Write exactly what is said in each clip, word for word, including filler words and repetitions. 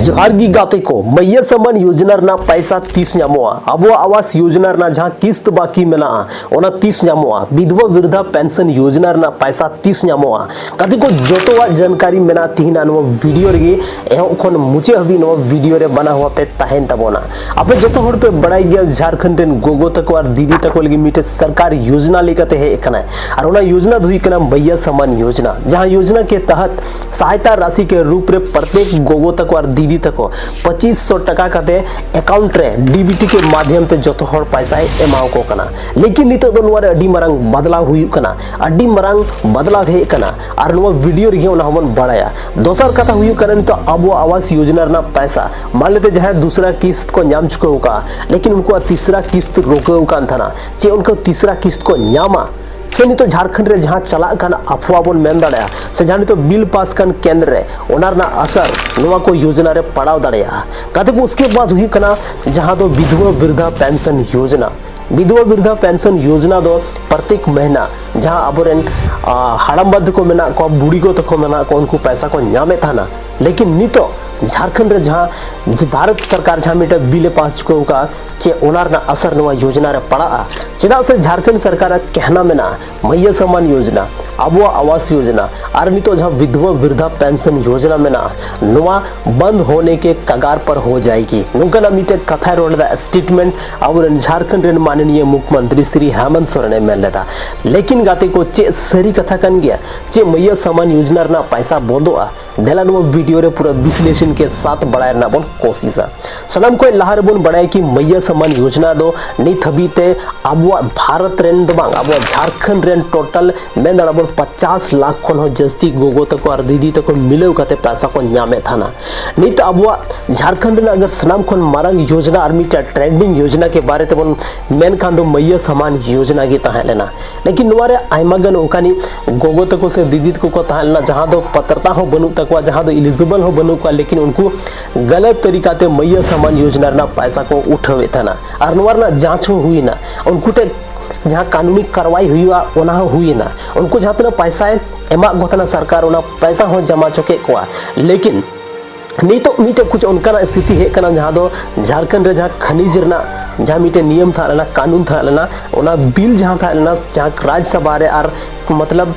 ᱡᱚᱦᱟᱨ ᱜᱮ ᱜᱟᱛᱮ ᱠᱚ, ᱢᱟᱹᱭᱭᱟ ᱥᱟᱢᱟᱱ ᱭᱳᱡᱽᱱᱟ ᱨᱮᱱᱟᱜ ᱯᱟᱭᱥᱟ ᱛᱤᱥ ᱧᱟᱢᱚᱜᱼᱟ? ᱟᱵᱚᱣᱟᱜ ᱟᱣᱟᱥ ᱭᱳᱡᱽᱱᱟ ᱨᱮᱱᱟᱜ ᱡᱟᱦᱟᱸ ᱠᱤᱥᱛ ᱵᱟᱹᱠᱤ ᱢᱮᱱᱟᱜᱼᱟ, ᱚᱱᱟ ᱛᱤᱥ ᱧᱟᱢᱚᱜᱼᱟ? ᱵᱤᱫᱷᱣᱟ ᱵᱤᱨᱫᱷᱟ ᱯᱮᱱᱥᱚᱱ ᱭᱳᱡᱽᱱᱟ ᱨᱮᱱᱟᱜ ᱯᱟᱭᱥᱟ ᱛᱤᱥ ᱧᱟᱢᱚᱜᱼᱟ? ᱜᱟᱛᱮ ᱠᱚ, ᱡᱚᱛᱚᱣᱟᱜ ᱡᱟᱱᱠᱟᱨᱤ ᱢᱮᱱᱟᱜᱼᱟ ᱛᱤᱦᱤᱧᱟᱜ ᱱᱚᱣᱟ ᱵᱷᱤᱰᱤᱭᱳ ᱨᱮᱜᱮ᱾ ᱮᱦᱚᱵ ᱠᱷᱚᱱ ᱢᱩᱪᱟᱹᱫ ᱦᱟᱹᱵᱤᱡ ᱱᱚᱣᱟ ᱵᱷᱤᱰᱤᱭᱳ ᱨᱮ ᱵᱟᱱᱟ ᱦᱚᱲ ᱯᱮ ᱛᱟᱦᱮᱱ ᱛᱟᱵᱚᱱᱟ᱾ ᱟᱯᱮ ᱡᱚᱛᱚ ᱦᱚᱲ ᱯᱮ ᱵᱟᱲᱟᱭ ᱜᱮᱭᱟ, ᱡᱷᱟᱲᱠᱷᱚᱸᱰ ᱨᱮᱱ ᱜᱚᱜᱚ ᱛᱟᱠᱚ ᱟᱨ ᱫᱤᱫᱤ ᱛᱟᱠᱚ ᱞᱟᱹᱜᱤᱫ ᱢᱤᱫᱴᱮᱱ ᱥᱚᱨᱠᱟᱨ ᱭᱳᱡᱽᱱᱟ ᱞᱮᱠᱟᱛᱮ ᱦᱮᱡ ᱟᱠᱟᱱᱟ᱾ ᱟᱨ ᱚᱱᱟ ᱭᱳᱡᱽᱱᱟ ᱫᱚ ᱦᱩᱭᱩᱜ ᱠᱟᱱᱟ ᱢᱟᱹᱭᱭᱟ ᱥᱟᱢᱟᱱ ᱭᱳᱡᱽᱱᱟ, ᱡᱟᱦᱟᱸ ᱭᱳᱡᱽᱱᱟ ᱠᱮ ᱛᱟᱦᱟᱛ ᱥᱟᱦᱟᱭᱛᱟ ᱨᱟᱥᱤ ᱠᱮ ᱨᱩᱯ ᱨᱮ ᱯᱨᱚᱛᱮᱠ ᱜᱚᱜᱚ ᱛᱟᱠᱚ ᱟᱨ ᱫᱤᱫᱤ ᱛᱟᱠᱚ ᱯᱚᱸᱪᱤᱥ ᱥᱚ ᱴᱟᱠᱟ ᱠᱟᱛᱮ ᱮᱠᱟᱣᱩᱱᱴ ᱨᱮ ᱰᱤᱵᱤᱴᱤ ᱠᱮ ᱢᱟᱫᱷᱭᱚᱢ ᱛᱮ ᱡᱚᱛᱚ ᱦᱚᱲ ᱯᱟᱭᱥᱟᱭ ᱮᱢᱟᱣ ᱠᱚ ᱠᱟᱱᱟ᱾ ᱞᱮᱠᱤᱱ ᱱᱤᱛᱚᱜ ᱫᱚ ᱱᱚᱣᱟ ᱨᱮ ᱟᱹᱰᱤ ᱢᱟᱨᱟᱝ ᱵᱟᱫᱞᱟᱣ ᱦᱩᱭᱩᱜ ᱠᱟᱱᱟ, ᱟᱹᱰᱤ ᱢᱟᱨᱟᱝ ᱵᱟᱫᱞᱟᱣ ᱦᱮᱡ ᱟᱠᱟᱱᱟ᱾ ᱟᱨ ᱱᱚᱣᱟ ᱵᱷᱤᱰᱤᱭᱳ ᱨᱮᱜᱮ ᱚᱱᱟ ᱦᱚᱸᱵᱚᱱ ᱵᱟᱲᱟᱭᱟ᱾ ᱫᱚᱥᱟᱨ ᱠᱟᱛᱷᱟ ᱦᱩᱭᱩᱜ ᱠᱟᱱᱟ, ᱱᱤᱛᱚᱜ ᱟᱵᱚᱣᱟᱜ ᱟᱣᱟᱥ ᱭᱳᱡᱽᱱᱟ ᱨᱮᱱᱟᱜ ᱯᱟᱭᱥᱟ, ᱢᱟᱱ ᱞᱮᱛᱮ ᱡᱟᱦᱟᱸᱭ ᱫᱩᱥᱨᱟ ᱠᱤᱥᱛ ᱠᱚ ᱧᱟᱢ ᱪᱩᱠᱟᱹᱣ ᱟᱠᱟᱫᱼᱟ, ᱞᱮᱠᱤᱱ ᱩᱱᱠᱩᱣᱟᱜ ᱛᱤᱥᱨᱟ ᱠᱤᱥᱛ ᱨᱩᱠᱟᱹᱣ ᱟᱠᱟᱱ ᱛᱟᱦᱮᱱᱟ, ᱪᱮ ᱩᱱᱠᱩ ᱛᱤᱥᱨᱟ ᱠᱤᱥᱛ ᱠᱚ ᱧᱟᱢᱟ? ᱥᱮ ᱱᱤᱛᱚᱜ ᱡᱷᱟᱲᱠᱷᱚᱸᱰ ᱨᱮ ᱡᱟᱦᱟᱸ ᱪᱟᱞᱟᱜ ᱠᱟᱱ ᱟᱯᱷᱣᱟ ᱵᱚᱱ ᱢᱮᱱ ᱫᱟᱲᱮᱭᱟᱜᱼᱟ, ᱥᱮ ᱡᱟᱦᱟᱸ ᱱᱤᱛᱚᱜ ᱵᱤᱞ ᱯᱟᱥ ᱠᱟᱱ ᱠᱮᱱᱫᱨᱮ, ᱚᱱᱟ ᱨᱮᱱᱟᱜ ᱟᱥᱟᱨ ᱱᱚᱣᱟ ᱠᱚ ᱭᱳᱡᱽᱱᱟ ᱨᱮ ᱯᱟᱲᱟᱣ ᱫᱟᱲᱮᱭᱟᱜᱼᱟ? ᱜᱟᱛᱮ ᱠᱚ, ᱩᱥᱠᱮ ᱵᱟᱫ ᱦᱩᱭᱩᱜ ᱠᱟᱱᱟ ᱡᱟᱦᱟᱸ ᱫᱚ ᱵᱤᱫᱷᱣᱟ ᱵᱤᱨᱫᱷᱟ ᱯᱮᱱᱥᱚᱱ ᱭᱳᱡᱽᱱᱟ᱾ ᱵᱤᱫᱷᱣᱟ ᱵᱤᱨᱫᱷᱟ ᱯᱮᱱᱥᱚᱱ ᱭᱳᱡᱽᱱᱟ ᱫᱚ ᱯᱨᱚᱛᱮᱠ ᱢᱟᱹᱦᱱᱟᱹ ᱡᱟᱦᱟᱸ ᱟᱵᱚᱨᱮᱱ, ᱟ, ᱦᱟᱲᱟᱢ ᱵᱟ ᱛᱟᱠᱚ ᱢᱮᱱᱟᱜ ᱠᱚᱣᱟ, ᱵᱩᱲᱦᱤ ᱜᱚ ᱛᱟᱠᱚ ᱢᱮᱱᱟᱜ ᱠᱚᱣᱟ, ᱩᱱᱠᱩ ᱯᱟᱭᱥᱟ ᱠᱚ ᱧᱟᱢᱮᱫ ᱛᱟᱦᱮᱱᱟ᱾ ᱞᱮᱠᱤᱱ ᱱᱤᱛᱚᱜ ᱡᱷᱟᱲᱠᱷᱚᱸᱰ ᱨᱮ ᱡᱟᱦᱟᱸ ᱡᱮ ᱵᱷᱟᱨᱚᱛ ᱥᱚᱨᱠᱟᱨ ᱡᱟᱦᱟᱸ ᱢᱤᱫᱴᱮᱱ ᱵᱤᱞ ᱮ ᱯᱟᱥ ᱪᱩᱠᱟᱹᱣ ᱟᱠᱟᱫᱼᱟ, ᱪᱮ ᱚᱱᱟ ᱨᱮᱱᱟᱜ ᱟᱥᱟᱨ ᱱᱚᱣᱟ ᱭᱳᱡᱽᱱᱟ ᱨᱮ ᱯᱟᱲᱟᱜᱼᱟ? ᱪᱮᱫᱟᱜ ᱥᱮ ᱡᱷᱟᱲᱠᱷᱚᱸᱰ ᱥᱚᱨᱠᱟᱨᱟᱜ ᱠᱮᱦᱱᱟ ᱢᱮᱱᱟᱜᱼᱟ, ᱢᱟᱹᱭᱭᱟ ᱥᱟᱢᱟᱱ ᱭᱳᱡᱽᱱᱟ, ᱟᱵᱚᱣᱟᱜ ᱟᱣᱟᱥ ᱭᱳᱡᱽᱱᱟ ᱟᱨ ᱱᱤᱛᱚᱜ ᱡᱟᱦᱟᱸ ᱵᱤᱫᱷᱣᱟ ᱵᱤᱨᱫᱷᱟ ᱯᱮᱱᱥᱚᱱ ᱭᱳᱡᱽᱱᱟ ᱢᱮᱱᱟᱜᱼᱟ, ᱱᱚᱣᱟ ᱵᱚᱱᱫ ᱦᱳᱱᱮ ᱠᱮ ᱠᱟᱜᱟᱨ ᱯᱟᱨ ᱦᱳ ᱡᱟᱭᱮᱜᱤ, ᱱᱚᱝᱠᱟᱱᱟᱜ ᱢᱤᱫᱴᱮᱱ ᱠᱟᱛᱷᱟᱭ ᱨᱚᱲ ᱞᱮᱫᱟ, ᱥᱴᱮᱴᱢᱮᱱᱴ ᱟᱵᱚᱨᱮᱱ ᱡᱷᱟᱲᱠᱷᱚᱸᱰ ᱨᱮᱱ ᱢᱟᱱᱱᱤᱭᱟ ᱢᱩᱠᱷᱭᱚᱢᱚᱱᱛᱨᱤ ᱥᱨᱤ ᱦᱮᱢᱚᱱᱛ ᱥᱚᱨᱮᱱᱮ ᱢᱮᱱ ᱞᱮᱫᱟ᱾ ᱞᱮᱠᱤᱱ ᱜᱟᱛᱮ ᱠᱚ, ᱪᱮᱫ ᱥᱟᱹᱨᱤ ᱠᱟᱛᱷᱟ ᱠᱟᱱ ᱜᱮᱭᱟ? ᱪᱮᱫ ᱢᱟᱹᱭᱭᱟ ᱥᱟᱢᱟᱱ ᱭᱳᱡᱽᱱᱟ ᱨᱮᱱᱟᱜ ᱯᱟᱭᱥᱟ ᱵᱚᱱᱫᱚᱜᱼᱟ? ᱫᱮᱞᱟ ᱱᱚᱣᱟ ᱵᱷᱤᱰᱤᱭᱳ ᱨᱮ ᱯᱩᱨᱟᱹ ᱵᱤᱥᱞᱮᱥᱚᱱ ᱠᱮ ᱥᱟᱛ ᱵᱟᱲᱟᱭ ᱨᱮᱱᱟᱜ ᱵᱚᱱ ᱠᱳᱥᱤᱥᱟ᱾ ᱥᱟᱱᱟᱢ ᱠᱷᱚᱱ ᱞᱟᱦᱟ ᱨᱮᱵᱚᱱ ᱵᱟᱲᱟᱭᱟ ᱠᱤ ᱢᱟᱹᱭᱭᱟ ᱥᱟᱢᱟᱱ ᱭᱳᱡᱽᱱᱟ ᱫᱚ ᱱᱤᱛ ᱦᱟᱹᱵᱤᱡ ᱛᱮ ᱟᱵᱚᱣᱟᱜ ᱵᱷᱟᱨᱚᱛ ᱨᱮᱱ ᱫᱚ ᱵᱟᱝ, ᱟᱵᱚᱣᱟᱜ ᱡᱷᱟᱲᱠᱷᱚᱸᱰ ᱨᱮᱱ ᱴᱳᱴᱟᱞ ᱢᱮᱱ ᱫᱟᱲᱮᱭᱟᱜᱼᱟ ᱵᱚᱱ ᱯᱚᱪᱟᱥ ᱞᱟᱠᱷ ᱠᱷᱚᱱ ᱦᱚᱸ ᱡᱟᱹᱥᱛᱤ ᱜᱚᱜᱚ ᱛᱟᱠᱚ ᱟᱨ ᱫᱤᱫᱤ ᱛᱟᱠᱚ ᱢᱤᱞᱟᱹᱣ ᱠᱟᱛᱮ ᱯᱚᱭᱥᱟ ᱠᱚ ᱧᱟᱢᱮᱫ ᱛᱟᱦᱮᱱᱟ᱾ ᱱᱤᱛ ᱟᱵᱚᱣᱟᱜ ᱡᱷᱟᱲᱠᱷᱚᱸᱰ ᱨᱮᱱᱟᱜ ᱟᱜᱟᱨ ᱥᱟᱱᱟᱢ ᱠᱷᱚᱱ ᱢᱟᱨᱟᱝ ᱭᱳᱡᱽᱱᱟ ᱟᱨ ᱢᱤᱫᱴᱮᱱ ᱴᱨᱮᱱᱰᱤᱝ ᱭᱳᱡᱽᱱᱟ ᱠᱮ ᱵᱟᱨᱮ ᱛᱮᱵᱚᱱ ᱢᱮᱱᱠᱷᱟᱱ ᱫᱚ ᱢᱟᱹᱭᱭᱟ ᱥᱟᱢᱟᱱ ᱭᱳᱡᱽᱱᱟ ᱜᱮ ᱛᱟᱦᱮᱸ ᱞᱮᱱᱟ᱾ ᱞᱮᱠᱤᱱ ᱱᱚᱣᱟ ᱨᱮ ᱟᱭᱢᱟ ᱜᱟᱱ ᱚᱱᱠᱟᱱᱤᱡ ᱜᱚᱜᱚ ᱛᱟᱠᱚ ᱥᱮ ᱫᱤᱫᱤ ᱛᱟᱠᱚ ᱠᱚ ᱛᱟᱦᱮᱸ ᱞᱮᱱᱟ, ᱡᱟᱦᱟᱸ ᱫᱚ ᱯᱟᱛᱨᱛᱟ ᱦᱚᱸ ᱵᱟᱹᱱᱩᱜ ᱛᱟᱠᱚᱣᱟ, ᱡᱟᱦᱟᱸ ᱫᱚ ᱮᱞᱤᱡᱤᱵᱚᱞ ᱦᱚᱸ ᱵᱟᱹᱱᱩᱜ ᱠᱚᱣᱟ, ᱞᱮᱠᱤᱱ ᱩᱱᱠᱩ ᱜᱟᱞᱟᱛ ᱛᱟᱹᱨᱤᱠᱟ ᱛᱮ ᱢᱟᱹᱭᱭᱟ ᱥᱟᱢᱟᱱ ᱭᱳᱡᱽᱱᱟ ᱨᱮᱱᱟᱜ ᱯᱟᱭᱥᱟ ᱠᱚ ᱩᱴᱷᱟᱹᱣᱮᱫ ᱛᱟᱦᱮᱱᱟ᱾ ᱟᱨ ᱱᱚᱣᱟ ᱨᱮᱱᱟᱜ ᱡᱟᱸᱪ ᱦᱚᱸ ᱦᱩᱭᱱᱟ, ᱩᱱᱠᱩ ᱴᱷᱮᱱ ᱡᱟᱦᱟᱸ ᱠᱟᱹᱱᱩᱱᱤ ᱠᱟᱨᱣᱟᱭ ᱦᱩᱭᱩᱜᱼᱟ, ᱚᱱᱟ ᱦᱚᱸ ᱦᱩᱭᱮᱱᱟ᱾ ᱩᱱᱠᱩ ᱡᱟᱦᱟᱸ ᱛᱤᱱᱟᱹᱜ ᱯᱟᱭᱥᱟᱭ ᱮᱢᱟᱜ ᱠᱚ ᱛᱟᱦᱮᱱᱟ ᱥᱚᱨᱠᱟᱨ, ᱚᱱᱟ ᱯᱟᱭᱥᱟ ᱦᱚᱸ ᱡᱚᱢᱟ ᱦᱚᱪᱚ ᱠᱮᱫ ᱠᱚᱣᱟ, ᱞᱮᱠᱤᱱ ᱱᱤᱛᱚᱜ ᱢᱤᱫᱴᱮᱡ ᱠᱩᱪ ᱚᱱᱠᱟᱱᱟᱜ ᱥᱛᱷᱤᱛᱤ ᱦᱮᱡ ᱠᱟᱱᱟ, ᱡᱟᱦᱟᱸ ᱫᱚ ᱡᱷᱟᱲᱠᱷᱚᱸᱰ ᱨᱮ ᱡᱟᱦᱟᱸ ᱠᱷᱟᱱᱤᱡᱽ ᱨᱮᱱᱟᱜ ᱡᱟᱦᱟᱸ ᱢᱤᱫᱴᱮᱡ ᱱᱤᱭᱚᱢ ᱛᱟᱦᱮᱸ ᱞᱮᱱᱟ, ᱠᱟᱹᱱᱩᱱ ᱛᱟᱦᱮᱸ ᱞᱮᱱᱟ, ᱚᱱᱟ ᱵᱤᱞ ᱡᱟᱦᱟᱸ ᱛᱟᱦᱮᱸ ᱞᱮᱱᱟ, ᱡᱟᱦᱟᱸ ᱨᱟᱡᱽ ᱥᱚᱵᱷᱟ ᱨᱮ ᱟᱨ ᱢᱚᱛᱞᱚᱵ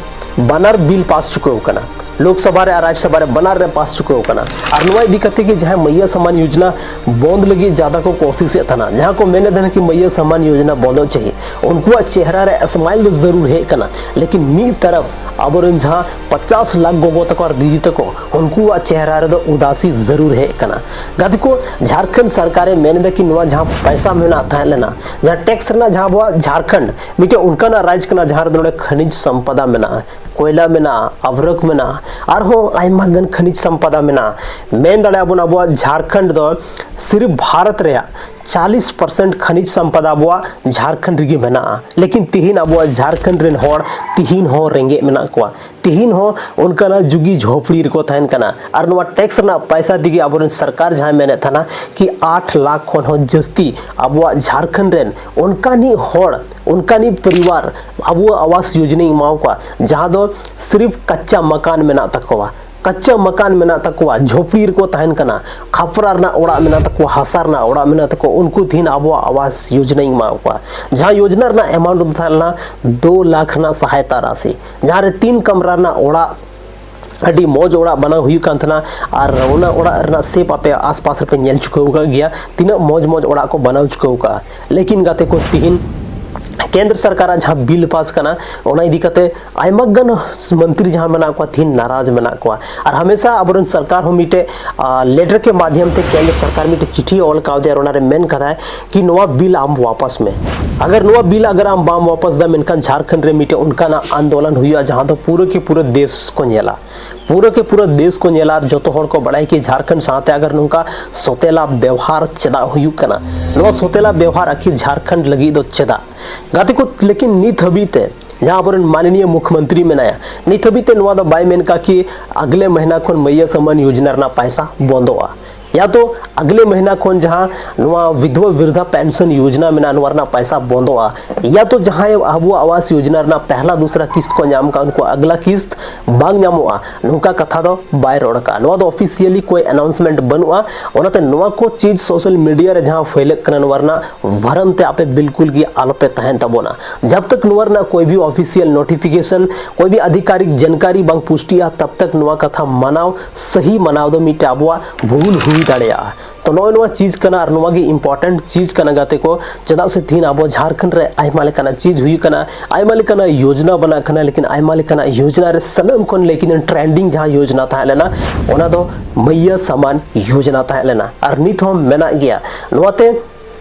ᱵᱟᱱᱟᱨ ᱵᱤᱞ ᱯᱟᱥ ᱪᱩᱠᱟᱹᱣ ᱠᱟᱱᱟ, ᱞᱳᱠ ᱥᱚᱵᱷᱟ ᱨᱮ ᱟᱨ ᱨᱟᱡᱽ ᱥᱚᱵᱷᱟ ᱨᱮ ᱵᱟᱱᱟᱨ ᱨᱮ ᱯᱟᱥ ᱪᱩᱠᱟᱹᱣ ᱠᱟᱱᱟ᱾ ᱟᱨ ᱱᱚᱣᱟ ᱤᱫᱤ ᱠᱟᱛᱮ ᱜᱮ ᱡᱟᱦᱟᱸ ᱢᱟᱹᱭᱭᱟ ᱥᱚᱢᱢᱟᱱ ᱭᱳᱡᱽᱱᱟ ᱵᱚᱱᱫ ᱞᱟᱹᱜᱤᱫ ᱡᱟᱫᱟ ᱠᱚ ᱠᱳᱥᱤᱥ ᱮᱫ ᱛᱟᱦᱮᱱᱟ, ᱡᱟᱦᱟᱸ ᱠᱚ ᱢᱮᱱᱮᱫ ᱛᱟᱦᱮᱱᱟ ᱠᱤ ᱢᱟᱹᱭᱭᱟ ᱥᱚᱢᱢᱟᱱ ᱭᱳᱡᱽᱱᱟ ᱵᱚᱱᱫᱚᱜ ᱪᱟᱹᱦᱤ, ᱩᱱᱠᱩᱣᱟᱜ ᱪᱮᱦᱨᱟ ᱨᱮ ᱥᱢᱟᱭᱤᱞ ᱫᱚ ᱡᱟᱹᱨᱩᱲ ᱦᱮᱡ ᱠᱟᱱᱟ, ᱞᱮᱠᱤᱱ ᱢᱤᱫ ᱛᱚᱨᱚᱯ ᱟᱵᱚᱨᱮᱱ ᱡᱟᱦᱟᱸ ᱯᱚᱪᱟᱥ ᱞᱟᱠᱷ ᱜᱚᱜᱚ ᱛᱟᱠᱚ ᱟᱨ ᱫᱤᱫᱤ ᱛᱟᱠᱚ, ᱩᱱᱠᱩᱣᱟᱜ ᱪᱮᱦᱨᱟ ᱨᱮᱫᱚ ᱩᱫᱟᱥᱤ ᱡᱟᱹᱨᱩᱲ ᱦᱮᱡ ᱠᱟᱱᱟ᱾ ᱜᱟᱛᱮ ᱠᱚ, ᱡᱷᱟᱲᱠᱷᱚᱸᱰ ᱥᱚᱨᱠᱟᱨᱮ ᱢᱮᱱ ᱮᱫᱟ ᱠᱤ ᱱᱚᱣᱟ ᱡᱟᱦᱟᱸ ᱯᱚᱭᱥᱟ ᱢᱮᱱᱟᱜ ᱛᱟᱦᱮᱸ ᱞᱮᱱᱟ, ᱡᱟᱦᱟᱸ ᱴᱮᱠᱥ ᱨᱮᱱᱟᱜ, ᱡᱟᱦᱟᱸ ᱟᱵᱚᱣᱟᱜ ᱡᱷᱟᱲᱠᱷᱚᱸᱰ ᱢᱤᱫᱴᱮᱱ ᱚᱱᱠᱟᱱᱟᱜ ᱨᱟᱡᱽ ᱠᱟᱱᱟ ᱡᱟᱦᱟᱸ ᱨᱮᱫᱚ ᱱᱚᱰᱮ ᱠᱷᱟᱱᱤᱡᱽ ᱥᱚᱢᱯᱚᱫᱟ ᱢᱮᱱᱟᱜᱼᱟ, ᱠᱚᱭᱞᱟ ᱢᱮᱱᱟᱜᱼᱟ, ᱟᱵᱨᱚᱠ ᱢᱮᱱᱟᱜᱼᱟ, ᱟᱨᱦᱚᱸ ᱟᱭᱢᱟ ᱜᱟᱱ ᱠᱷᱟᱱᱤᱡᱽ ᱥᱚᱢᱯᱚᱫᱟ ᱢᱮᱱᱟᱜᱼᱟ᱾ ᱢᱮᱱ ᱫᱟᱲᱮᱭᱟᱜᱼᱟ ᱵᱚᱱ ᱟᱵᱚᱣᱟᱜ ᱡᱷᱟᱲᱠᱷᱚᱸᱰ ᱫᱚ ᱥᱤᱨᱤᱯ ᱵᱷᱟᱨᱚᱛ ᱨᱮᱭᱟᱜ ᱪᱟᱞᱤᱥ ᱯᱟᱨᱥᱮᱱᱴ ᱠᱷᱟᱱᱤᱡᱽ ᱥᱚᱢᱯᱚᱫᱟ ᱟᱵᱚᱣᱟᱜ ᱡᱷᱟᱲᱠᱷᱚᱸᱰ ᱨᱮᱜᱮ ᱢᱮᱱᱟᱜᱼᱟ᱾ ᱞᱮᱠᱤᱱ ᱛᱤᱦᱤᱧ ᱟᱵᱚᱣᱟᱜ ᱡᱷᱟᱲᱠᱷᱚᱸᱰ ᱨᱮᱱ ᱦᱚᱲ ᱛᱤᱦᱤᱧ ᱦᱚᱸ ᱨᱮᱸᱜᱮᱡ ᱢᱮᱱᱟᱜ ᱠᱚᱣᱟ, ᱛᱤᱦᱤᱧ ᱦᱚᱸ ᱚᱱᱠᱟᱱᱟᱜ ᱡᱩᱜᱤ ᱡᱷᱚᱯᱲᱤ ᱨᱮᱠᱚ ᱛᱟᱦᱮᱱ ᱠᱟᱱᱟ᱾ ᱟᱨ ᱱᱚᱣᱟ ᱴᱮᱠᱥ ᱨᱮᱱᱟᱜ ᱯᱟᱭᱥᱟ ᱛᱮᱜᱮ ᱟᱵᱚᱨᱮᱱ ᱥᱚᱨᱠᱟᱨ ᱡᱟᱦᱟᱸᱭ ᱢᱮᱱᱮᱫ ᱛᱟᱦᱮᱱᱟ ᱠᱤ ᱟᱴ ᱞᱟᱠᱷ ᱠᱷᱚᱱ ᱦᱚᱸ ᱡᱟᱹᱥᱛᱤ ᱟᱵᱚᱣᱟᱜ ᱡᱷᱟᱲᱠᱷᱚᱸᱰ ᱨᱮᱱ ᱚᱱᱠᱟᱱᱤᱡ ᱦᱚᱲ, ᱚᱱᱠᱟᱱᱤᱡ ᱯᱚᱨᱤᱵᱟᱨ ᱟᱵᱚᱣᱟᱜ ᱟᱵᱟᱥ ᱭᱳᱡᱚᱱᱟᱧ ᱮᱢᱟᱣ ᱠᱚᱣᱟ, ᱡᱟᱦᱟᱸ ᱫᱚ ᱥᱤᱨᱤᱯ ᱠᱟᱪᱪᱟ ᱢᱟᱠᱟᱱ ᱢᱮᱱᱟᱜ ᱛᱟᱠᱚᱣᱟ, ᱠᱟᱪᱪᱟ ᱢᱟᱠᱟᱱ ᱢᱮᱱᱟᱜ ᱛᱟᱠᱚᱣᱟ, ᱡᱷᱚᱯᱲᱤ ᱨᱮᱠᱚ ᱛᱟᱦᱮᱱ ᱠᱟᱱᱟ, ᱠᱷᱟᱯᱨᱟ ᱨᱮᱱᱟᱜ ᱚᱲᱟᱜ ᱢᱮᱱᱟᱜ ᱛᱟᱠᱚᱣᱟ, ᱦᱟᱥᱟ ᱨᱮᱱᱟᱜ ᱚᱲᱟᱜ ᱢᱮᱱᱟᱜ ᱛᱟᱠᱚᱣᱟ, ᱩᱱᱠᱩ ᱛᱤᱦᱤᱧ ᱟᱵᱚᱣᱟᱜ ᱟᱵᱟᱥ ᱭᱳᱡᱚᱱᱟᱧ ᱮᱢᱟᱣ ᱠᱚᱣᱟ᱾ ᱡᱟᱦᱟᱸ ᱭᱳᱡᱚᱱᱟ ᱨᱮᱱᱟᱜ ᱮᱢᱟᱣᱩᱱᱴ ᱫᱚ ᱛᱟᱦᱮᱸ ᱞᱮᱱᱟ ᱫᱩ ᱞᱟᱠᱷ ᱨᱮᱱᱟᱜ ᱥᱟᱦᱟᱭᱛᱟ ᱨᱟᱥᱤ, ᱡᱟᱦᱟᱸ ᱨᱮ ᱛᱤᱱ ᱠᱟᱢᱨᱟ ᱨᱮᱱᱟᱜ ᱚᱲᱟᱜ, ᱟᱹᱰᱤ ᱢᱚᱡᱽ ᱚᱲᱟᱜ ᱵᱮᱱᱟᱣ ᱦᱩᱭᱩᱜ ᱠᱟᱱ ᱛᱟᱦᱮᱱᱟ, ᱟᱨ ᱚᱱᱟ ᱚᱲᱟᱜ ᱨᱮᱱᱟᱜ ᱥᱮᱯ ᱟᱯᱮ ᱟᱥᱯᱟᱥ ᱨᱮᱯᱮ ᱧᱮᱞ ᱪᱩᱠᱟᱹᱣ ᱟᱠᱟᱫ ᱜᱮᱭᱟ, ᱛᱤᱱᱟᱹᱜ ᱢᱚᱡᱽ ᱢᱚᱡᱽ ᱚᱲᱟᱜ ᱠᱚ ᱵᱮᱱᱟᱣ ᱪᱩᱠᱟᱹᱣ ᱟᱠᱟᱫᱼᱟ᱾ ᱞᱮᱠᱤᱱ ᱜᱟᱛᱮ ᱠᱚ, ᱛᱤᱦᱤᱧ ᱠᱮᱱᱫᱨᱚ ᱥᱚᱨᱠᱟᱨᱟᱜ ᱡᱟᱦᱟᱸ ᱵᱤᱞ ᱯᱟᱥ ᱠᱟᱱᱟ, ᱚᱱᱟ ᱤᱫᱤ ᱠᱟᱛᱮ ᱟᱭᱢᱟ ᱜᱟᱱ ᱢᱚᱱᱛᱨᱤ ᱡᱟᱦᱟᱸ ᱢᱮᱱᱟᱜ ᱠᱚᱣᱟ, ᱛᱤᱦᱤᱧ ᱱᱟᱨᱟᱡᱽ ᱢᱮᱱᱟᱜ ᱠᱚᱣᱟ᱾ ᱟᱨ ᱦᱟᱢᱮᱥᱟ ᱟᱵᱚᱨᱮᱱ ᱥᱚᱨᱠᱟᱨ ᱦᱚᱸ ᱢᱤᱫᱴᱮᱡ, ᱟ, ᱞᱮᱴᱟᱨ ᱠᱮ ᱢᱟᱫᱷᱭᱚᱢ ᱛᱮ ᱠᱮᱱᱫᱨᱚ ᱥᱚᱨᱠᱟᱨ ᱢᱤᱫᱴᱮᱡ ᱪᱤᱴᱷᱤ ᱚᱞ ᱠᱟᱣᱫᱮᱭᱟ, ᱟᱨ ᱚᱱᱟᱨᱮ ᱢᱮᱱ ᱠᱟᱫᱟᱭ ᱠᱤ ᱱᱚᱣᱟ ᱵᱤᱞ ᱟᱢ ᱣᱟᱯᱟᱥ ᱢᱮ᱾ ᱟᱜᱟᱨ ᱱᱚᱣᱟ ᱵᱤᱞ ᱟᱜᱟᱨ ᱟᱢ ᱵᱟᱢ ᱣᱟᱯᱟᱥ ᱫᱟ, ᱢᱮᱱᱠᱷᱟᱱ ᱡᱷᱟᱲᱠᱷᱚᱸᱰ ᱨᱮ ᱢᱤᱫᱴᱮᱡ ᱚᱱᱠᱟᱱᱟᱜ ᱟᱱᱫᱳᱞᱚᱱ ᱦᱩᱭᱩᱜᱼᱟ, ᱡᱟᱦᱟᱸ ᱫᱚ ᱯᱩᱨᱟᱹ ᱠᱮ ᱯᱩᱨᱟᱹ ᱫᱮᱥ ᱠᱚ ᱧᱮᱞᱟ, ᱯᱩᱨᱟᱹ ᱠᱮ ᱯᱩᱨᱟᱹ ᱫᱮᱥ ᱠᱚ ᱧᱮᱞᱟ᱾ ᱟᱨ ᱡᱚᱛᱚ ᱦᱚᱲ ᱠᱚ ᱵᱟᱲᱟᱭᱟ ᱠᱤ ᱡᱷᱟᱲᱠᱷᱚᱸᱰ ᱥᱟᱶᱛᱮ ᱟᱜᱟᱨ ᱱᱚᱝᱠᱟ ᱥᱚᱛᱮᱞᱟ ᱵᱮᱣᱦᱟᱨ ᱪᱮᱫᱟᱜ ᱦᱩᱭᱩᱜ ᱠᱟᱱᱟ, ᱱᱚᱣᱟ ᱥᱚᱛᱮᱞᱟ ᱵᱮᱣᱦᱟᱨ ᱟᱹᱠᱷᱤᱨ ᱡᱷᱟᱲᱠᱷᱚᱸᱰ ᱞᱟᱹᱜᱤᱫ ᱫᱚ ᱪᱮᱫᱟᱜ? ᱜᱟᱛᱮ ᱠᱚ, ᱞᱮᱠᱤᱱ ᱱᱤᱛ ᱦᱟᱹᱵᱤᱡ ᱛᱮ ᱡᱟᱦᱟᱸ ᱟᱵᱚᱨᱮᱱ ᱢᱟᱱᱱᱤᱭᱚ ᱢᱩᱠᱷᱭᱚᱢᱚᱱᱛᱨᱤ ᱢᱮᱱᱟᱭᱟ, ᱱᱤᱛ ᱦᱟᱹᱵᱤᱡ ᱛᱮ ᱱᱚᱣᱟ ᱫᱚ ᱵᱟᱭ ᱢᱮᱱ ᱠᱟᱜ ᱠᱤ ᱟᱜᱞᱮ ᱢᱟᱹᱦᱱᱟᱹ ᱠᱷᱚᱱ ᱢᱟᱹᱭᱭᱟ ᱥᱚᱢᱢᱟᱱ ᱭᱳᱡᱽᱱᱟ ᱨᱮᱱᱟᱜ ᱯᱟᱭᱥᱟ ᱵᱚᱱᱫᱚᱜᱼᱟ᱾ ᱭᱟ ᱛᱚ ᱟᱜᱽᱞᱮ ᱢᱟᱹᱦᱱᱟᱹ ᱠᱷᱚᱱ ᱡᱟᱦᱟᱸ ᱱᱚᱣᱟ ᱵᱤᱫᱷᱣᱟ ᱵᱤᱨᱫᱷᱟ ᱯᱮᱱᱥᱚᱱ ᱭᱳᱡᱽᱱᱟ ᱢᱮᱱᱟᱜᱼᱟ, ᱱᱚᱣᱟ ᱨᱮᱱᱟᱜ ᱯᱟᱭᱥᱟ ᱵᱚᱱᱫᱚᱜᱼᱟ, ᱭᱟ ᱛᱚ ᱡᱟᱦᱟᱸᱭ ᱟᱵᱚᱣᱟᱜ ᱟᱵᱟᱥ ᱭᱳᱡᱽᱱᱟ ᱨᱮᱱᱟᱜ ᱯᱮᱦᱞᱟ ᱫᱩᱥᱨᱟ ᱠᱤᱥᱛ ᱠᱚ ᱧᱟᱢ ᱠᱟᱜ, ᱩᱱᱠᱩ ᱟᱜᱽᱞᱟ ᱠᱤᱥᱛ ᱵᱟᱝ ᱧᱟᱢᱚᱜᱼᱟ, ᱱᱚᱝᱠᱟ ᱠᱟᱛᱷᱟ ᱫᱚ ᱵᱟᱭ ᱨᱚᱲ ᱠᱟᱜᱼᱟ᱾ ᱱᱚᱣᱟ ᱫᱚ ᱚᱯᱷᱤᱥᱤᱭᱟᱞᱤ ᱠᱚᱭ ᱟᱱᱟᱣᱩᱱᱥᱢᱮᱱᱴ ᱵᱟᱹᱱᱩᱜᱼᱟ᱾ ᱚᱱᱟᱛᱮ ᱱᱚᱣᱟ ᱠᱚ ᱪᱤᱡᱽ ᱥᱳᱥᱟᱞ ᱢᱤᱰᱤᱭᱟ ᱨᱮ ᱡᱟᱦᱟᱸ ᱯᱷᱟᱹᱭᱞᱟᱹᱜ ᱠᱟᱱᱟ, ᱱᱚᱣᱟ ᱨᱮᱱᱟᱜ ᱵᱷᱟᱨᱚᱢ ᱛᱮ ᱟᱯᱮ ᱵᱤᱞᱠᱩᱞ ᱜᱮ ᱟᱞᱚᱯᱮ ᱛᱟᱦᱮᱱ ᱛᱟᱵᱚᱱᱟ᱾ ᱡᱟᱵ ᱛᱟᱠ ᱱᱚᱣᱟ ᱨᱮᱱᱟᱜ ᱠᱳᱭ ᱵᱷᱤ ᱚᱯᱷᱤᱥᱤᱭᱟᱞ ᱱᱳᱴᱤᱯᱷᱤᱠᱮᱥᱚᱱ, ᱠᱳᱭ ᱵᱷᱤ ᱟᱫᱷᱤᱠᱟᱨᱤᱠ ᱡᱟᱱᱠᱟᱨᱤ ᱵᱟᱝ ᱯᱩᱥᱴᱤᱜᱼᱟ, ᱛᱟᱵ ᱛᱟᱠ ᱱᱚᱣᱟ ᱠᱟᱛᱷᱟ ᱢᱟᱱᱟᱣ ᱥᱟᱹᱦᱤ ᱢᱟᱱᱟᱣ ᱫᱚ ᱢᱤᱫᱴᱮᱡ ᱟᱵᱚᱣᱟᱜ ᱵᱷᱩᱞ ᱦᱩᱭ ᱫᱟᱲᱮᱭᱟᱜᱼᱟ᱾ ᱛᱚ ᱱᱚᱜᱼᱚᱭ ᱱᱚᱣᱟ ᱪᱤᱡᱽ ᱠᱟᱱᱟ ᱟᱨ ᱱᱚᱣᱟ ᱜᱮ ᱤᱢᱯᱚᱨᱴᱮᱱᱴ ᱪᱤᱡᱽ ᱠᱟᱱᱟ ᱜᱟᱛᱮ ᱠᱚ, ᱪᱮᱫᱟᱜ ᱥᱮ ᱛᱤᱦᱤᱧ ᱟᱵᱚ ᱡᱷᱟᱲᱠᱷᱚᱸᱰ ᱨᱮ ᱟᱭᱢᱟ ᱞᱮᱠᱟᱱᱟᱜ ᱪᱤᱡᱽ ᱦᱩᱭᱩᱜ ᱠᱟᱱᱟ, ᱟᱭᱢᱟ ᱞᱮᱠᱟᱱᱟᱜ ᱭᱳᱡᱽᱱᱟ ᱵᱮᱱᱟᱜ ᱠᱟᱱᱟ, ᱞᱮᱠᱤᱱ ᱟᱭᱢᱟ ᱞᱮᱠᱟᱱᱟᱜ ᱭᱳᱡᱽᱱᱟ ᱨᱮ ᱥᱟᱱᱟᱢ ᱠᱷᱚᱱ ᱞᱮᱠᱤᱱ ᱴᱨᱮᱱᱰᱤᱝ ᱡᱟᱦᱟᱸ ᱭᱳᱡᱽᱱᱟ ᱛᱟᱦᱮᱸ ᱞᱮᱱᱟ, ᱚᱱᱟ ᱫᱚ ᱢᱟᱹᱭᱭᱟᱹ ᱥᱟᱢᱟᱱ ᱭᱳᱡᱽᱱᱟ ᱛᱟᱦᱮᱸ ᱞᱮᱱᱟ ᱟᱨ ᱱᱤᱛ ᱦᱚᱸ ᱢᱮᱱᱟᱜ ᱜᱮᱭᱟ᱾ ᱱᱚᱣᱟᱛᱮ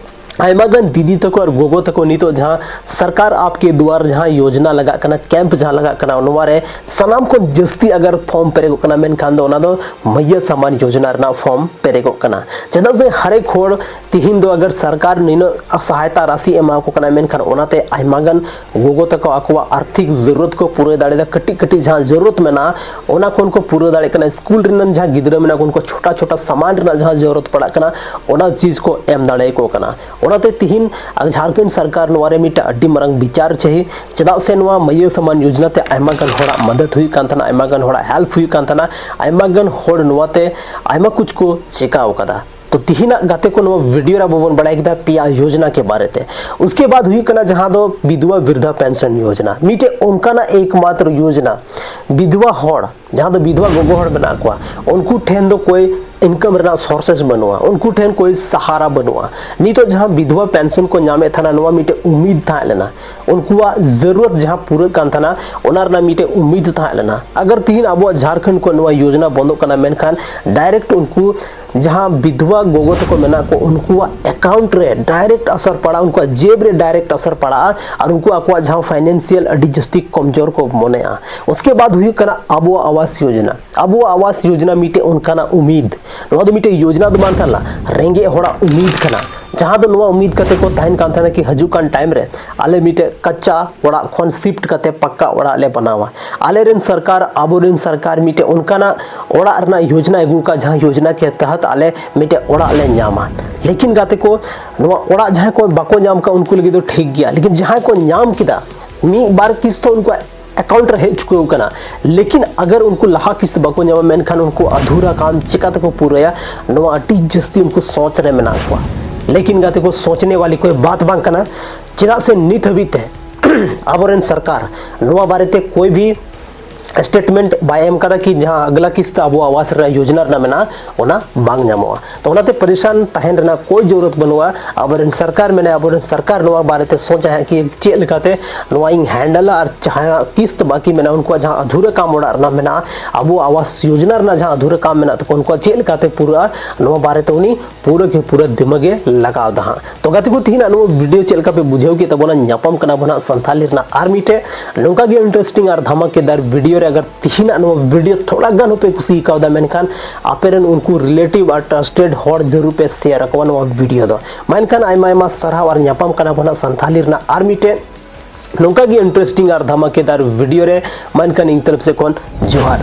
ᱟᱭᱢᱟ ᱜᱟᱱ ᱫᱤᱫᱤ ᱛᱟᱠᱚ ᱟᱨ ᱜᱚᱜᱚ ᱛᱟᱠᱚ ᱱᱤᱛᱚᱜ ᱡᱟᱦᱟᱸ ᱥᱚᱨᱠᱟᱨ ᱟᱯᱠᱮ ᱫᱩᱣᱟᱨ ᱡᱟᱦᱟᱸ ᱭᱳᱡᱽᱱᱟ ᱞᱟᱜᱟᱜ ᱠᱟᱱᱟ, ᱠᱮᱢᱯ ᱡᱟᱦᱟᱸ ᱞᱟᱜᱟᱜ ᱠᱟᱱᱟ, ᱱᱚᱣᱟ ᱨᱮ ᱥᱟᱱᱟᱢ ᱠᱷᱚᱱ ᱡᱟᱹᱥᱛᱤ ᱟᱜᱟᱨ ᱯᱷᱚᱨᱢ ᱯᱮᱨᱮᱡᱚᱜ ᱠᱟᱱᱟ, ᱢᱮᱱᱠᱷᱟᱱ ᱫᱚ ᱚᱱᱟ ᱫᱚ ᱢᱟᱹᱭᱭᱟᱹ ᱥᱟᱢᱟᱱ ᱭᱳᱡᱽᱱᱟ ᱨᱮᱱᱟᱜ ᱯᱷᱚᱨᱢ ᱯᱮᱨᱮᱡᱚᱜ ᱠᱟᱱᱟ᱾ ᱪᱮᱫᱟᱜ ᱥᱮ ᱦᱟᱨᱮᱠ ᱦᱚᱲ ᱛᱤᱦᱤᱧ ᱫᱚ ᱟᱜᱟᱨ ᱥᱚᱨᱠᱟᱨ ᱱᱤᱱᱟᱹᱜ ᱥᱟᱦᱟᱭᱛᱟ ᱨᱟᱥᱤ ᱮᱢᱟ ᱠᱚ ᱠᱟᱱᱟ, ᱢᱮᱱᱠᱷᱟᱱ ᱚᱱᱟᱛᱮ ᱟᱭᱢᱟ ᱜᱟᱱ ᱜᱚᱜᱚ ᱛᱟᱠᱚ ᱟᱠᱚᱣᱟᱜ ᱟᱨᱛᱷᱤᱠ ᱡᱟᱹᱨᱩᱲᱟᱛ ᱠᱚ ᱯᱩᱨᱟᱹᱣ ᱫᱟᱲᱮᱭᱟᱫᱟ᱾ ᱠᱟᱹᱴᱤᱡ ᱠᱟᱹᱴᱤᱡ ᱡᱟᱦᱟᱸ ᱡᱟᱹᱨᱩᱲᱟᱛ ᱢᱮᱱᱟᱜᱼᱟ, ᱚᱱᱟ ᱠᱷᱚᱱ ᱠᱚ ᱯᱩᱨᱟᱹᱣ ᱫᱟᱲᱮᱭᱟᱜ ᱠᱟᱱᱟ᱾ ᱥᱠᱩᱞ ᱨᱮᱱᱟᱜ ᱡᱟᱦᱟᱸ ᱜᱤᱫᱽᱨᱟᱹ ᱢᱮᱱᱟᱜ ᱠᱚ, ᱩᱱᱠᱩ ᱪᱷᱳᱴᱟ ᱪᱷᱳᱴᱟ ᱥᱟᱢᱟᱱ ᱨᱮᱱᱟᱜ ᱡᱟᱦᱟᱸ ᱡᱟᱹᱨᱩᱲᱟᱛ ᱯᱟᱲᱟᱜ ᱠᱟᱱᱟ, ᱚᱱᱟ ᱪᱤᱡᱽ ᱠᱚ ᱮᱢ ᱫᱟᱲᱮᱭᱟᱠᱚ ᱠᱟᱱᱟ᱾ ᱚᱱᱟᱛᱮ ᱛᱤᱦᱤᱧ ᱡᱷᱟᱲᱠᱷᱚᱸᱰ ᱥᱚᱨᱠᱟᱨ ᱱᱚᱣᱟ ᱨᱮ ᱢᱤᱫᱴᱟᱝ ᱟᱹᱰᱤ ᱢᱟᱨᱟᱝ ᱵᱤᱪᱟᱨ ᱪᱟᱹᱦᱤ, ᱪᱮᱫᱟᱜ ᱥᱮ ᱱᱚᱣᱟ ᱢᱟᱹᱭᱭᱟᱹ ᱥᱟᱢᱟᱱ ᱭᱳᱡᱽᱱᱟ ᱛᱮ ᱟᱭᱢᱟ ᱜᱟᱱ ᱦᱚᱲᱟᱜ ᱢᱟᱫᱟᱫ ᱦᱩᱭᱩᱜ ᱠᱟᱱ ᱛᱟᱦᱮᱱᱟ, ᱟᱭᱢᱟ ᱜᱟᱱ ᱦᱚᱲᱟᱜ ᱦᱮᱞᱯ ᱦᱩᱭᱩᱜ ᱠᱟᱱ ᱛᱟᱦᱮᱱᱟ, ᱟᱭᱢᱟ ᱜᱟᱱ ᱦᱚᱲ ᱱᱚᱣᱟ ᱛᱮ ᱟᱭᱢᱟ ᱠᱩᱪ ᱠᱚ ᱪᱮᱠᱟᱣ ᱠᱟᱫᱟ᱾ ᱛᱚ ᱛᱤᱦᱤᱧᱟᱜ ᱜᱟᱛᱮ ᱠᱚ ᱱᱚᱣᱟ ᱵᱷᱤᱰᱤᱭᱳ ᱨᱮ ᱟᱵᱚ ᱵᱚᱱ ᱵᱟᱲᱟᱭ ᱠᱮᱫᱟ ᱯᱮᱭᱟ ᱭᱳᱡᱽᱱᱟ ᱠᱮ ᱵᱟᱨᱮ ᱛᱮ᱾ ᱩᱥᱠᱮ ᱵᱟᱫ ᱦᱩᱭᱩᱜ ᱠᱟᱱᱟ ᱡᱟᱦᱟᱸ ᱫᱚ ᱵᱤᱫᱷᱣᱟ ᱵᱤᱨᱫᱷᱟ ᱯᱮᱱᱥᱚᱱ ᱭᱳᱡᱽᱱᱟ, ᱢᱤᱫᱴᱮᱡ ᱚᱱᱠᱟᱱᱟᱜ ᱮᱠᱢᱟᱛᱨᱚ ᱭᱳᱡᱽᱱᱟ ᱵᱤᱫᱷᱣᱟ ᱦᱚᱲ, ᱡᱟᱦᱟᱸ ᱫᱚ ᱵᱤᱫᱷᱣᱟ ᱜᱚᱜᱚ ᱦᱚᱲ ᱢᱮᱱᱟᱜ ᱠᱚᱣᱟ, ᱩᱱᱠᱩ ᱴᱷᱮᱱ ᱫᱚ ᱠᱳᱭ ᱤᱱᱠᱟᱢ ᱨᱮᱱᱟᱜ ᱥᱳᱨᱥᱮᱥ ᱵᱟᱹᱱᱩᱜᱼᱟ, ᱩᱱᱠᱩ ᱴᱷᱮᱱ ᱠᱳᱭ ᱥᱟᱦᱟᱨᱟ ᱵᱟᱹᱱᱩᱜᱼᱟ᱾ ᱱᱤᱛᱚᱜ ᱡᱟᱦᱟᱸ ᱵᱤᱫᱷᱣᱟ ᱯᱮᱱᱥᱚᱱ ᱠᱚ ᱧᱟᱢᱮᱫ ᱛᱟᱦᱮᱱᱟ, ᱱᱚᱣᱟ ᱢᱤᱫᱴᱮᱡ ᱩᱢᱤᱫ ᱛᱟᱦᱮᱸ ᱞᱮᱱᱟ, ᱩᱱᱠᱩᱣᱟᱜ ᱡᱟᱹᱨᱩᱲᱟᱛ ᱡᱟᱦᱟᱸ ᱯᱩᱨᱟᱹᱜ ᱠᱟᱱ ᱛᱟᱦᱮᱱᱟ, ᱚᱱᱟ ᱨᱮᱱᱟᱜ ᱢᱤᱫᱴᱮᱡ ᱩᱢᱤᱫ ᱛᱟᱦᱮᱸ ᱞᱮᱱᱟ᱾ ᱟᱜᱟᱨ ᱛᱤᱦᱤᱧ ᱟᱵᱚᱣᱟᱜ ᱡᱷᱟᱲᱠᱷᱚᱸᱰ ᱠᱷᱚᱱ ᱱᱚᱣᱟ ᱭᱳᱡᱽᱱᱟ ᱵᱚᱱᱫᱚᱜ ᱠᱟᱱᱟ, ᱢᱮᱱᱠᱷᱟᱱ ᱰᱟᱭᱨᱮᱠᱴ ᱩᱱᱠᱩ ᱡᱟᱦᱟᱸ ᱵᱤᱫᱷᱣᱟ ᱜᱚᱜᱚ ᱛᱟᱠᱚ ᱢᱮᱱᱟᱜ ᱠᱚ, ᱩᱱᱠᱩᱣᱟᱜ ᱮᱠᱟᱣᱩᱱᱴ ᱨᱮ ᱰᱟᱭᱨᱮᱠᱴ ᱟᱥᱟᱨ ᱯᱟᱲᱟᱜᱼᱟ, ᱩᱱᱠᱩᱣᱟᱜ ᱡᱮᱵ ᱨᱮ ᱰᱟᱭᱨᱮᱠᱴ ᱟᱥᱟᱨ ᱯᱟᱲᱟᱜᱼᱟ ᱟᱨ ᱩᱱᱠᱩ ᱟᱠᱚᱣᱟᱜ ᱡᱟᱦᱟᱸ ᱯᱷᱟᱭᱱᱮᱱᱥᱤᱭᱟᱞ ᱟᱹᱰᱤ ᱡᱟᱹᱥᱛᱤ ᱠᱚᱢᱡᱳᱨ ᱠᱚ ᱢᱚᱱᱮᱜᱼᱟ᱾ ᱩᱥᱠᱮ ᱵᱟᱫ ᱦᱩᱭᱩᱜ ᱠᱟᱱᱟ ᱟᱵᱚᱣᱟᱜ ᱟᱵᱟᱥ ᱭᱳᱡᱽᱱᱟ, ᱟᱵᱚᱣᱟᱜ ᱟᱵᱟᱥ ᱭᱳᱡᱽᱱᱟ ᱢᱤᱫᱴᱮᱡ ᱚᱱᱠᱟᱱᱟᱜ ᱩᱢᱤᱫ, ᱱᱚᱣᱟ ᱫᱚ ᱢᱤᱫᱴᱮᱡ ᱭᱳᱡᱽᱱᱟ ᱫᱚ ᱵᱟᱝ ᱛᱟᱦᱮᱸ ᱞᱮᱱᱟ, ᱨᱮᱸᱜᱮᱡ ᱦᱚᱲᱟᱜ ᱩᱢᱤᱫ ᱠᱟᱱᱟ, ᱡᱟᱦᱟᱸ ᱫᱚ ᱱᱚᱣᱟ ᱩᱢᱤᱫ ᱠᱟᱛᱮ ᱠᱚ ᱛᱟᱦᱮᱱ ᱠᱟᱱ ᱛᱟᱦᱮᱱᱟ ᱠᱤ ᱦᱤᱡᱩᱜ ᱠᱟᱱ ᱴᱟᱭᱤᱢ ᱨᱮ ᱟᱞᱮ ᱢᱤᱫᱴᱮᱡ ᱠᱟᱪᱟ ᱚᱲᱟᱜ ᱠᱷᱚᱱ ᱥᱤᱯᱴ ᱠᱟᱛᱮ ᱯᱟᱠᱟ ᱚᱲᱟᱜ ᱞᱮ ᱵᱮᱱᱟᱣᱟ᱾ ᱟᱞᱮᱨᱮᱱ ᱥᱚᱨᱠᱟᱨ, ᱟᱵᱚᱨᱮᱱ ᱥᱚᱨᱠᱟᱨ ᱢᱤᱫᱴᱮᱡ ᱚᱱᱠᱟᱱᱟᱜ ᱚᱲᱟᱜ ᱨᱮᱱᱟᱜ ᱭᱳᱡᱽᱱᱟ ᱟᱹᱜᱩ ᱟᱠᱟᱫ, ᱡᱟᱦᱟᱸ ᱭᱳᱡᱽᱱᱟ ᱠᱮ ᱛᱟᱦᱟᱛ ᱟᱞᱮ ᱢᱤᱫᱴᱮᱡ ᱚᱲᱟᱜ ᱞᱮ ᱧᱟᱢᱟ᱾ ᱞᱮᱠᱤᱱ ᱜᱟᱛᱮ ᱠᱚ, ᱱᱚᱣᱟ ᱚᱲᱟᱜ ᱡᱟᱦᱟᱸᱭ ᱠᱚ ᱵᱟᱠᱚ ᱧᱟᱢ ᱠᱟᱜ, ᱩᱱᱠᱩ ᱞᱟᱹᱜᱤᱫ ᱫᱚ ᱴᱷᱤᱠ ᱜᱮᱭᱟ, ᱞᱮᱠᱤᱱ ᱡᱟᱦᱟᱸᱭ ᱠᱚ ᱧᱟᱢ ᱠᱮᱫᱟ, ᱢᱤᱫ ᱵᱟᱨ ᱠᱤᱥᱛ ᱩᱱᱠᱩᱣᱟᱜ ᱮᱠᱟᱣᱩᱱᱴ ᱨᱮ ᱦᱮᱡ ᱪᱩᱠᱟᱹᱣ ᱠᱟᱱᱟ, ᱞᱮᱠᱤᱱ ᱟᱜᱟᱨ ᱩᱱᱠᱩ ᱞᱟᱦᱟ ᱠᱤᱥᱛ ᱵᱟᱠᱚ ᱧᱟᱢᱟ, ᱢᱮᱱᱠᱷᱟᱱ ᱩᱱᱠᱩ ᱟᱫᱷᱩᱨᱟ ᱠᱟᱢ ᱪᱤᱠᱟ ᱛᱮᱠᱚ ᱯᱩᱨᱟᱹᱭᱟ, ᱱᱚᱣᱟ ᱟᱹᱰᱤ ᱡᱟᱹᱥᱛᱤ ᱩᱱᱠᱩ ᱥᱚᱪ ᱨᱮ ᱢᱮᱱᱟᱜ ᱠᱚᱣᱟ᱾ ᱞᱮᱠᱤᱱ ᱜᱟᱛᱮ ᱠᱚ, ᱥᱚᱪᱱᱮ ᱣᱟᱞᱤ ᱠᱚᱭ ᱵᱟᱛ ᱵᱟᱝ ᱠᱟᱱᱟ, ᱪᱮᱫᱟᱜ ᱥᱮ ᱱᱤᱛ ᱦᱟᱹᱵᱤᱡ ᱛᱮ ᱟᱵᱚᱨᱮᱱ ᱥᱚᱨᱠᱟᱨ ᱱᱚᱣᱟ ᱵᱟᱨᱮᱛᱮ ᱠᱳᱭ ᱵᱷᱤ ᱥᱴᱮᱴᱢᱮᱱᱴ ᱵᱟᱭ ᱮᱢ ᱠᱟᱫᱟ ᱠᱤ ᱡᱟᱦᱟᱸ ᱟᱜᱽᱞᱟ ᱠᱤᱥᱛ ᱟᱵᱚ ᱟᱵᱟᱥ ᱨᱮᱱᱟᱜ ᱭᱳᱡᱽᱱᱟ ᱨᱮᱱᱟᱜ ᱢᱮᱱᱟᱜᱼᱟ, ᱚᱱᱟ ᱵᱟᱝ ᱧᱟᱢᱚᱜᱼᱟ᱾ ᱛᱚ ᱚᱱᱟᱛᱮ ᱯᱟᱨᱤᱥᱟᱱ ᱛᱟᱦᱮᱱ ᱨᱮᱱᱟᱜ ᱠᱳᱭ ᱡᱚᱨᱩᱨᱚᱛ ᱵᱟᱹᱱᱩᱜᱼᱟ᱾ ᱟᱵᱚᱨᱮᱱ ᱥᱚᱨᱠᱟᱨ ᱢᱮᱱᱟᱭᱟ, ᱟᱵᱚᱨᱮᱱ ᱥᱚᱨᱠᱟᱨ ᱱᱚᱣᱟ ᱵᱟᱨᱮᱛᱮ ᱥᱚᱪᱟᱭ ᱦᱟᱸᱜ ᱠᱤ ᱪᱮᱫ ᱞᱮᱠᱟᱛᱮ ᱱᱚᱣᱟ ᱤᱧ ᱦᱮᱱᱰᱮᱞᱟ ᱟᱨ ᱡᱟᱦᱟᱸᱭᱟᱜ ᱠᱤᱥᱛ ᱵᱟᱹᱠᱤ ᱢᱮᱱᱟᱜᱼᱟ, ᱩᱱᱠᱩᱣᱟᱜ ᱡᱟᱦᱟᱸ ᱟᱫᱷᱩᱨᱟ ᱠᱟᱢ ᱚᱲᱟᱜ ᱨᱮᱱᱟᱜ ᱢᱮᱱᱟᱜᱼᱟ, ᱟᱵᱚ ᱟᱵᱟᱥ ᱭᱳᱡᱽᱱᱟ ᱨᱮᱱᱟᱜ ᱡᱟᱦᱟᱸ ᱟᱫᱷᱩᱨᱟ ᱠᱟᱢ ᱢᱮᱱᱟᱜ ᱛᱟᱠᱚᱣᱟ, ᱩᱱᱠᱩᱣᱟᱜ ᱪᱮᱫ ᱞᱮᱠᱟᱛᱮ ᱯᱩᱨᱟᱹᱜᱼᱟ, ᱱᱚᱣᱟ ᱵᱟᱨᱮᱛᱮ ᱩᱱᱤ ᱯᱩᱨᱟᱹ ᱠᱮ ᱯᱩᱨᱟᱹ ᱫᱤᱢᱟᱜᱮ ᱞᱟᱜᱟᱣ ᱫᱟ ᱦᱟᱸᱜ᱾ ᱛᱚ ᱜᱟᱛᱮ ᱠᱚ, ᱛᱤᱦᱤᱧᱟᱜ ᱱᱚᱣᱟ ᱵᱷᱤᱰᱤᱭᱳ ᱪᱮᱫ ᱞᱮᱠᱟ ᱯᱮ ᱵᱩᱡᱷᱟᱹᱣ ᱠᱮᱫ ᱛᱟᱵᱚᱱᱟ? ᱧᱟᱯᱟᱢ ᱠᱟᱱᱟ ᱵᱚᱱ ᱦᱟᱸᱜ ᱥᱟᱱᱛᱷᱟᱞᱤ ᱨᱮᱱᱟᱜ ᱟᱨ ᱢᱤᱫᱴᱮᱡ ᱱᱚᱝᱠᱟ ᱜᱮ ᱤᱱᱴᱟᱨᱮᱥᱴᱤᱝ ᱟᱨ ᱫᱷᱟᱢᱟᱠᱮᱫᱟᱨ ᱵᱷᱤᱰᱤᱭᱳ ᱨᱮ᱾ ᱟᱜᱟᱨ ᱛᱤᱦᱤᱧᱟᱜ ᱱᱚᱣᱟ ᱵᱷᱤᱰᱤᱭᱳ ᱛᱷᱚᱲᱟ ᱜᱟᱱ ᱦᱚᱸᱯᱮ ᱠᱩᱥᱤ ᱠᱟᱣᱫᱟ, ᱢᱮᱱᱠᱷᱟᱱ ᱟᱯᱮ ᱨᱮᱱ ᱩᱱᱠᱩ ᱨᱤᱞᱮᱴᱤᱵᱷ ᱟᱨ ᱴᱨᱟᱥᱴᱮᱰ ᱦᱚᱲ ᱡᱟᱹᱨᱩᱲ ᱯᱮ ᱥᱮᱭᱟᱨ ᱟᱠᱚᱣᱟ ᱱᱚᱣᱟ ᱵᱷᱤᱰᱤᱭᱳ ᱫᱚ᱾ ᱢᱟ ᱮᱱᱠᱷᱟᱱ ᱟᱭᱢᱟ ᱟᱭᱢᱟ ᱥᱟᱨᱦᱟᱣ ᱟᱨ ᱧᱟᱯᱟᱢ ᱠᱟᱱᱟ ᱵᱚᱱ ᱦᱟᱸᱜ ᱥᱟᱱᱛᱷᱟᱞᱤ ᱨᱮᱱᱟᱜ ᱟᱨ ᱢᱤᱫᱴᱮᱡ ᱱᱚᱝᱠᱟ ᱜᱮ ᱤᱱᱴᱟᱨᱮᱥᱴᱤᱝ ᱟᱨ ᱫᱷᱟᱢᱟᱠᱮᱫᱟᱨ ᱵᱷᱤᱰᱤᱭᱳ ᱨᱮ᱾ ᱢᱟ ᱮᱱᱠᱷᱟᱱ ᱤᱧ ᱛᱚᱨᱚᱯ ᱥᱮᱫ ᱠᱷᱚᱱ ᱡᱚᱦᱟᱨ᱾